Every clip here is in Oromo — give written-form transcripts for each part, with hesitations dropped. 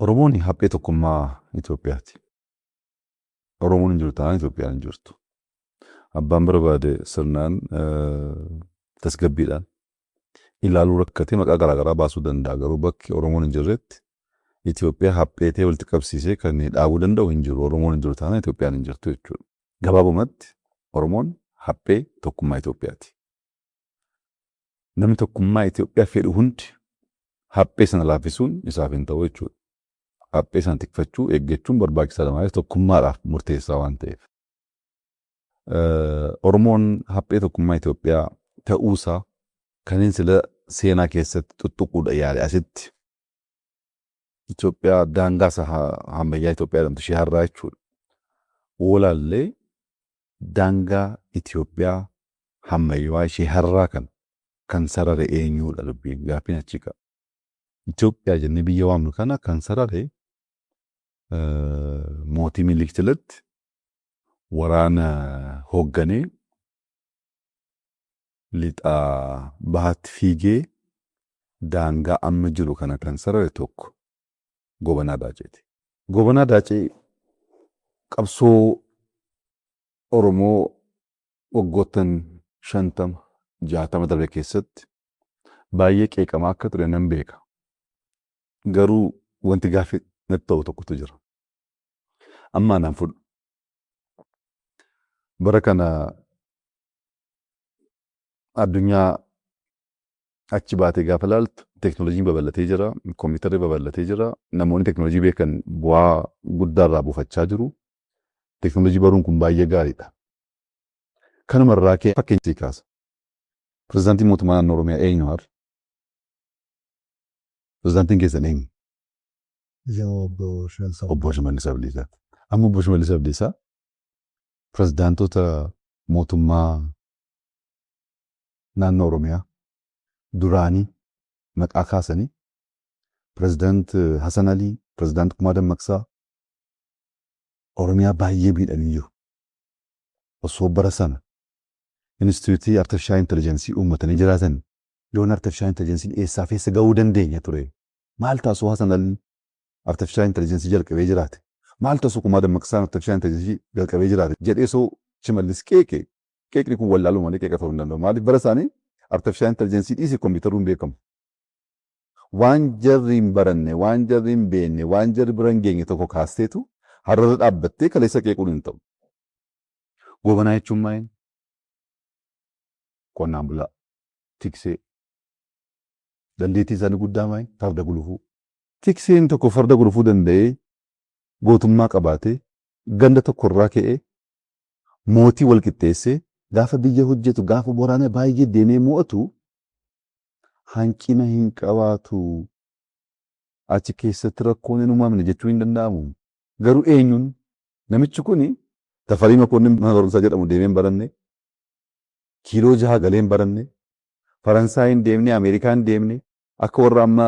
Oromoon haphee tokkummaa Itoophiyaati. Oromoon hin jiru taanaan Itoophiyaan hin jirtu. Abbaan barbaade sirnaan tasgabbiidhaan ilaaluu rakkatee maqaa garaagaraa baasuu danda'a. Garuu bakki Oromoon hin jirretti Itoophiyaa hapheetee walitti qabsiisee kan dhaabuu danda'u hin jiru. Oromoon hin jiru taanaan Itoophiyaan hin jirtu jechuudha. Gabaabumatti Oromoon haphee tokkummaa Itoophiyaati. Namni tokkummaa Itoophiyaa fedhu hundi haphee sana laaffisuun isaaf hin ta'u jechuudha. Haphee sana tikfachuu eeggachuun barbaachisaadha maaliif tokkummaadhaaf murteessaa waan ta'eef. Oromoon haphee tokkummaa Itoophiyaa ta'uusaa kanneen sila seenaa keessatti tuttuquudha yaale asitti Itoophiyaa daangaa isaa ammayyaa Itoophiyaa jedhamtu ishee har'aa jechuudha. Oolaallee daangaa Itoophiyaa ammayyaa ishee har'aa kana kan sarare eenyuudha dubbiin gaaffiin achi ka'a. Itoophiyaa jennee biyya waamnu kana kan sarare mootii Minilik jalatti waraana hoogganee lixaa bahaatti fiigee daangaa amma jiru kana kan sarare tokko Gobanaa Daaceeti. Gobanaa Daacee qabsoo Oromoo waggoottan 50 60 darbe keessatti baay'ee qeeqamaa akka ture nan beeka. Garuu wanti gaaffii natti ta'u tokkotu jira. Amma anaan fudhu. Bara kana addunyaa achi baatee gaafa ilaaltu teeknooloojiin babal'atee jira, kompiitarri babal'atee jira, namoonni teeknooloojii beekan bu'aa guddaa irraa buufachaa jiru. Teeknooloojii baruun kun baay'ee gaariidha. Kanuma irraa ka'ee fakkeenya sii kaasa. Pirezidaantiin mootummaa naannoo Oromiyaa eenyu har'a? Pirezidaantiin keessan eenyu? Obbo Shimallis Obbo Shimallis Abdiisaa. Amma Obbo Shimallis Abdiisaa pirezidaantota mootummaa naannoo Oromiyaa duraanii maqaa kaasanii pirezidaant Hasan Alii, pirezidaant Kumaa Dammaqsaa Oromiyaa baay'ee miidhanii jiru. Osoo bara sana Inistituutii Artifishaal Intelligensii uummatanii jiraatan yoon Artifishaal Intelligensiin eessaaf eessa gahuu dandeenya ture. Maal taasisuu Hasan Alii Artifishaal Intelligensii jalqabee jiraate? Maal taasisuu Kumaa Dammaqsaan Artifishaal Intelligensii jalqabee jiraate? Jedhee osoo Shimallis qeeqe qeeqni kun wallaaluu malee qeeqa ta'uu hin danda'u. Maaliif bara isaanii Artifishaal Intelligensii dhiisi kompiitaruu hin beekamu. Waan jarri hin baranne, waan jarri hin beekne, waan jarri bira hin geenye tokko kaasteetu har'arra dhaabbattee kaleessa qeequun hin ta'u. Gobanaa jechuun maali? Qonnaan bulaa, tiksee. Dandeettii isaanii guddaa maali? Farda gulufuu. Tikseen tokko farda gulufuu danda'ee gootummaa qabaatee ganda tokkorraa ka'ee mootii wal qixxeessee gaafa biyya hojjetu gaafa waraana baay'ee deemee mo'atu hanqina hin qabaatu. Achi keessatti rakkoon hin uumamne jechuun hin danda'amu. Garuu eenyuun namichi kuni Tafarii Makoonnin mana barumsaa jedhamu deemee hin baranne, kiiloo jaha galee hin baranne, Faransaay hin deemne, Ameerikaa hin deemne, akka warra amma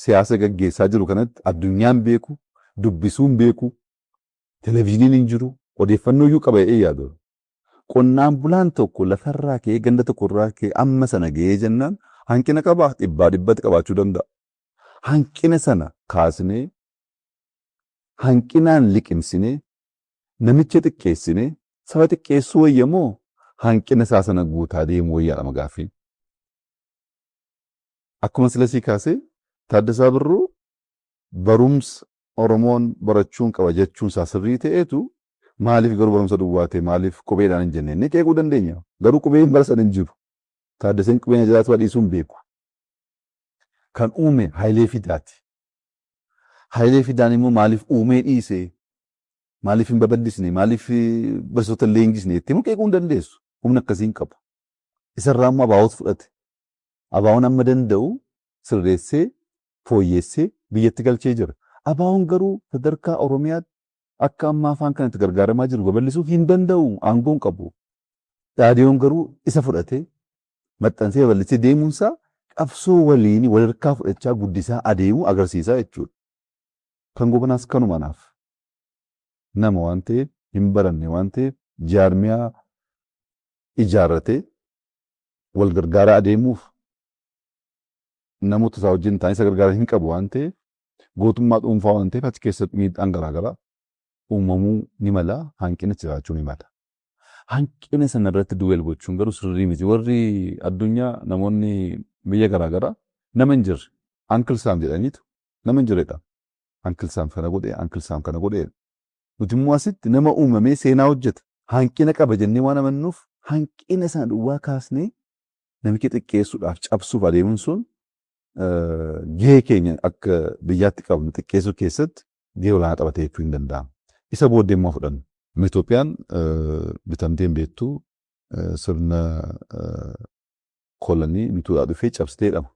siyaasa gaggeessaa jiru kanatti addunyaa hin beeku, dubbisuu hin beeku, televizyiiniin hin jiru, odeeffannoo iyyuu qaba jedhee yaadu. Qonnaan bulaan tokko lafarraa ka'ee ganda tokkorraa ka'ee amma sana ga'ee jennaan hanqina qabaa dhibbaa dhibbatti qabaachuu danda'a. Hanqina sana kaasnee hanqinaan liqimsinee namicha xiqqeessinee saba xiqqeessuu wayya moo hanqina isaa sana guutaa deemuu wayyaadha gaaffiin. Akkuma sila sii kaasee Taaddasaa Birruu barumsa Oromoon barachuun qaba jechuun isaa sirrii ta'eetu maaliif garuu barumsa duwwaa ta'e maaliif qubeedhaan hin jenne inni qeequu dandeenya. Garuu qubeen bara sana hin jiru. Taaddaseen qubeen jiraatu dhiisuu hin beeku. Kan uume Hayilee Fidaati. Hayilee Fidaan immoo maaliif uumee dhiise? Maaliif hin babal'isne? Maaliif barsiisota hin leenjisne? Jettee immoo qeequu hin dandeessu. Humna akkasii hin qabu. Isarraa immoo ABOtu fudhate. ABOn amma danda'u sirreessee fooyyessee biyyatti galchee jira. ABOn garuu sadarkaa Oromiyaatti akka amma afaan kanatti gargaaramaa jiru babal'isuu hin danda'u. Aangoo hin qabu. Dhaadiyoon garuu isa fudhatee maxxansee babal'isee deemuunsaa qabsoo waliin walharkaa fudhachaa guddisaa adeemuu agarsiisaa jechuudha. Kan Gobanaas kanuma anaaf. Nama waan ta'eef hin baranne waan ta'eef jaarmiyaa ijaarratee wal gargaaraa adeemuuf namoota isaa wajjin ta'anii isa gargaaran hin qabu waan ta'eef Gootummaa dhuunfaa waan ta'eef achi keessatti miidhaan garaagaraa uumamuu ni mala, hanqinni jiraachuu ni mala. Hanqina sana irratti dwell gochuun garuu sirrii miti. Warri addunyaa, namoonni biyya garaagaraa, nama hin jirre Uncle Sam jedhaniitu, nama hin jirredha. Uncle Sam kana godhe, Uncle Sam kana godhe. Nuti immoo asitti nama uumamee seenaa hojjeta. Hanqina qaba jennee waan amannuuf, hanqina sana duwwaa kaasnee namicha xiqqeessuudhaaf, cabsuuf adeemuun sun gahee keenya akka biyyaatti qabnu xiqqeessuu keessatti gahee olaanaa taphatee jechuu hin danda'amu. Isa booddee immoo fudhannu. Itoophiyaan bitamtee hin beektu, sirna kolonii bituudhaa dhufee cabsitee jedhama.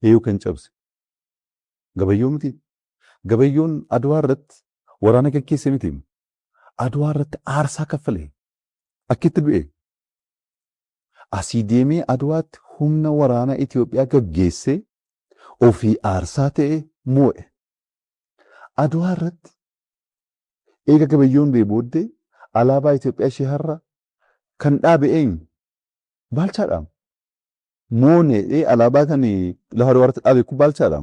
Eeyyuu, kan cabse? Gabayyoo miti. Gabayyoon Adwaa irratti waraana gaggeesse miti. Adwaa irratti aarsaa kaffalee akkitti du'e. Asii deemee Adwaatti humna waraanaa Itoophiyaa gaggeessee, ofii aarsaa ta'e, moo'e. Adwaa irratti eega Gabayyoon du'e booddee alaabaa Itoophiyaa ishee har'a kan dhaabe eenyu? Baalchaadha. Moonee alaabaa kan lafa Adwaa irratti dhaabe kun Baalchaadha.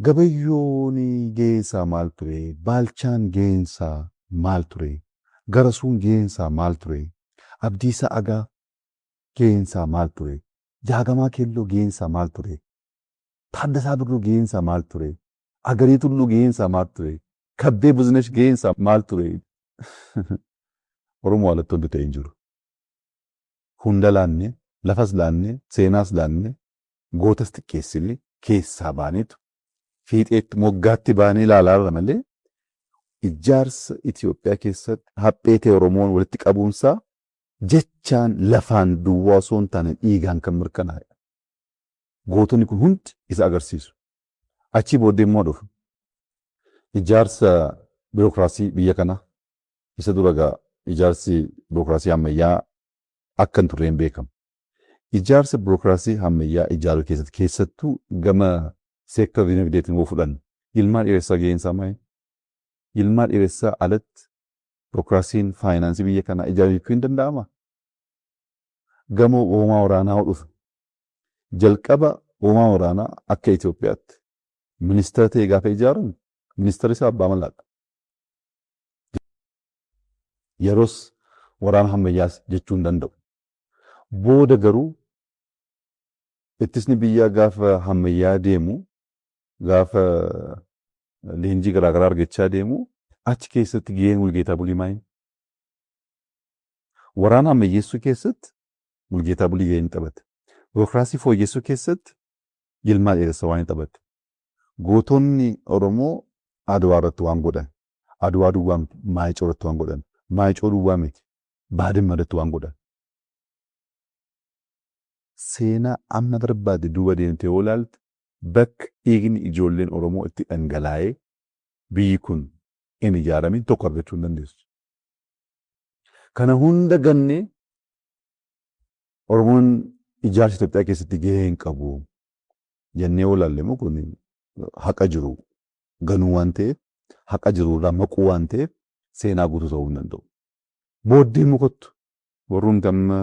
Gabayyoon gaheensaa maal ture? Baalchaan gaheensaa maal ture? Garasuun gaheensaa maal ture? Abdiisaa Agaa gaheensaa maal ture? Jaagamaa Keelloo gaheensaa maal ture? Taaddasaa Birruu gaheensaa maal ture? Agarii Tulluu gaheensaa maal ture? Kabbee Buzinesh gaheensaa maal ture? Oromoo alatti wanti ta'e hin jiru. Hunda laanne, lafas laanne, seenaas laanne, gootas xiqqeessine, keessaa baaneetu fiixeetti moggaatti baanee ilaalaa irra malee, ijaarsa Itoophiyaa keessatti haphee ta'e Oromoon walitti qabuunsaa jechaan lafaan duwwaa osoo hin taane dhiigaan kan mirkanaa'e. Gootonni kun hundi isa agarsiisu. Achii booddee immoo dhufu. Ijaarsa biirokiraasii biyya kanaa isa dura egaa ijaarsi biirokiraasii ammayyaa akka hin turre hin beekamu. Ijaarsa biirokiraasii ammayyaa ijaaruu keessatti, keessattuu gama seektara dinagdeetiin yoo fudhanne, Yilmaa Dheeressaa gaheen isaa maali? Yilmaa Dheeressaa alatti biirokiraasiin faayinaansii biyya kanaa ijaaruu jechuu hin danda'amaa? Gama hoomaa waraanaa yoo dhufe, jalqaba hoomaa waraanaa akka Itoophiyaatti ministeera ta'e gaafa ijaaramu ministeerri isaa Abbaa Malaadha. Yeroos waraana ammayyaas jechuu hin danda'u. Booda garuu ittisni biyyaa gaafa ammayyaa deemu, gaafa leenjii garaagaraa argachaa deemu, achi keessatti gaheen Mulgeetaa Bulii maali? Waraana ammayyeessuu keessatti Mulgeetaa Bulii gahee ni taphate. Biirokiraasii fooyyessuu keessatti Yilmaa Dheeressaa waan ni taphate. Gootonni Oromoo Adwaa irratti waan godhan, Adwaa duwwaa miti, Maayicoo irratti waan godhan, Maayicoo duwwaa miti, Baadimma irratti waan godhan. Seenaa amma barbaadde duuba deemtee yoo ilaalte, bakka dhiigni ijoolleen Oromoo itti dhangalaa'ee biyyi kun hin ijaaramin tokko argachuu hin dandeessu. Kana hunda gannee Oromoon ijaarsa Itoophiyaa keessatti gahee hin qabu jennee yoo ilaalle immoo, kun haqa jiru ganuu waan ta'eef, haqa jiru irraa maquu waan ta'eef, seenaa guutuu ta'uu hin danda'u. Booddee immoo kottu, warrumti amma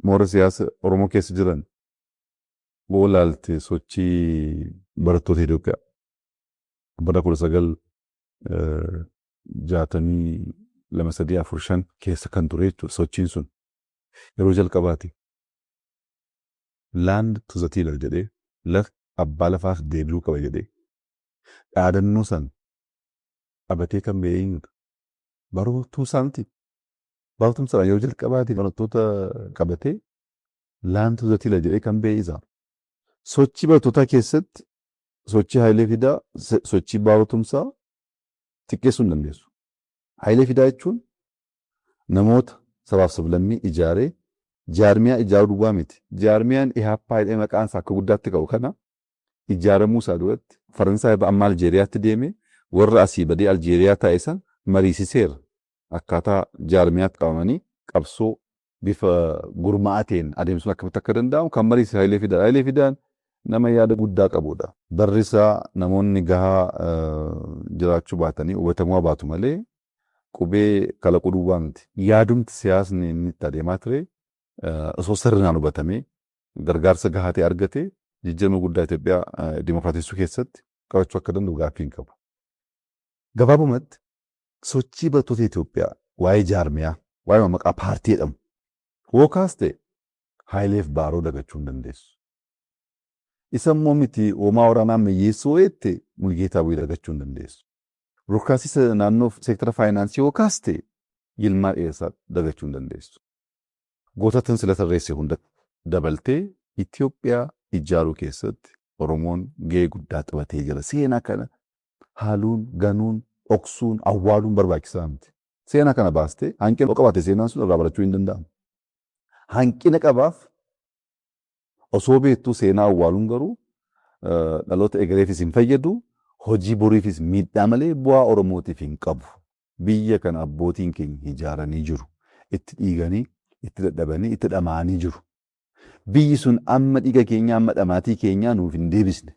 moora siyaasa Oromoo keessa jiran yoo ilaalte, sochii barattoota Itoophiyaa bara 1962, 3, 4, 5 keessa kan ture jechuudha. Sochiin sun yeroo jalqabaati. "Land to the tiller" jedhee, lafti abbaa lafaaf deebi'uu qaba jedhee dhaadannoo san qabatee kan ba'e eenyudha? Baaroo Tumsaa miti. Baaroo Tumsaadhaan yeroo jalqabaati barattoota qabatee "Land to the tiller" jedhee kan ba'e isa. Sochii barattootaa keessatti sochii Hayilee Fidaa, sochii Baaroo Tumsaa xiqqeessuu hin dandeessu. Hayilee Fidaa jechuun namoota sabaaf sablammii ijaaree, jaarmiyaa ijaaruu duwwaa miti. Jaarmiyaan Ihaappaa jedhee maqaan isaa akka guddaatti ka'u kana ijaaramuu isaa duratti Faransaay irraa amma Aljeeriyaatti deemee warra asii badee Aljeeriyaa taa'e san mariisiseera. Akkaataa jaarmiyaatti qabamanii qabsoo bifa gurmaa'aa ta'een adeemsisuun akkamitti akka danda'amu kan mariisise Hayilee Fidaadha. Hayilee Fidaan nama yaada guddaa qabudha. Barri isaa namoonni gahaa jiraachuu baatanii hubatamuu baatu malee, qubee kalaquu duwwaa miti. Yaadumti siyaasni inni itti adeemaa ture osoo sirnaan hubatamee gargaarsa gahaa ta'e argate, jijjiirama guddaa Itoophiyaa dimokiraatessuu keessatti qabachuu akka danda'u gaaffii hin qabu. Gabaabumatti sochii barattoota Itoophiyaa waa'ee jaarmiyaa, waa'ee maqaa paartii jedhamu hookaas ta'e Haayileef Baaroo dagachuu hin dandeessu. Isa immoo miti hoomaa waraanaa ammayyeessuu jette Mulgeetaa Bu'ii dagachuu hin dandeessu. Bureaucracy naannoo seektara faayinaansii hookaas ta'e Yilmaa Dheeressaa dagachuu hin dandeessu. Gootatan sila tarreesse hunda dabaltee Itoophiyaa ijaaruu keessatti Oromoon gahee guddaa taphatee jira. Seenaa kana haaluun, ganuun, dhoksuun, awwaaluun barbaachisaa miti. Seenaa kana baastee hanqina qabaate seenaan sun irraa barachuu hin danda'amu. Hanqina qabaaf osoo beektuu seenaa awwaaluun garuu dhaloota egereefis hin fayyadu, hojii boriifis miidhaa malee bu'aa Oromootiif hin qabu. Biyya kana abbootiin keenya ijaaranii jiru. Itti dhiiganii, itti dadhabanii, itti dhama'anii jiru. Biyyi sun amma dhiiga keenya, amma dhamaatii keenyaa nuuf hin deebisne.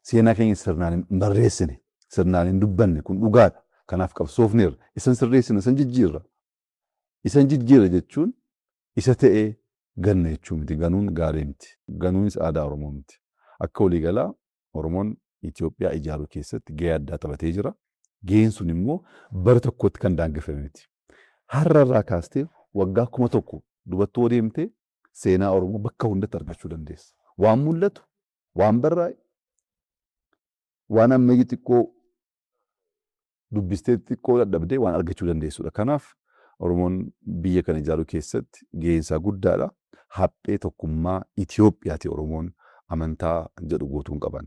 Seenaa keenya sirnaan hin barreessine, sirnaan hin dubbanne, kun dhugaadha. Kanaaf qabsoofneerra. Isan sirreessina, isan jijjiirra. Isan jijjiirra jechuun isa ta'ee ganna jechuu miti. Ganuun gaarii miti. Ganuunis aadaa Oromoo miti. Akka waliigalaa Oromoon Itoophiyaa ijaaruu keessatti gahee addaa taphatee jira. Gaheen sun immoo bara tokkotti kan daangeffame miti. Har'a irraa kaastee waggaa 1000 dubattuu deemtee seenaa Oromoo bakka hundatti argachuu dandeessa. Waan mul'atu, waan barraa'e, waan ammayyi xiqqoo dubbistee xiqqoo dadhabdee waan argachuu dandeessudha. Kanaaf Oromoon biyya kana ijaaruu keessatti gaheen isaa guddaadha. Haphee tokkummaa Itoophiyaati Oromoon amantaa jedhu guutuun qaban.